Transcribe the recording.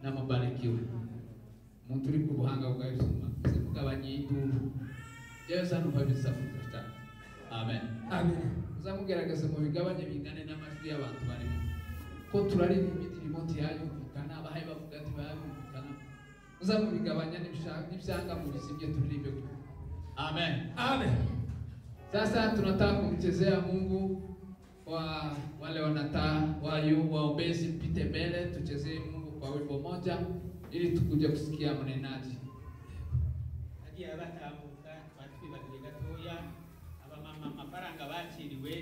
Na mubarikiwe. Muntu uri ku buhanga bwa Yesu, mugabanye induru. Yewe numva bisafuza cyane. Amen. Amen. Uzamugerageza mu bigabanye bingane n'amajwi y'abantu barimo. Ko turaririmba indirimbo ntiyayumvikana, abahaye bavuga ati bayumvikana. Uzamubigabanya n'ibyanga mu bizimye turirimbe. Amen. Amen. Sasa tunataka kumchezea Mungu kwa wale wanataa wayu waombezi, mpite mbele tuchezee Mungu kwa wimbo moja ili tukuje kusikia mnenaji. Agiye abatambuka twari twibagiwe gatoya abamama amafaranga bakiriwe.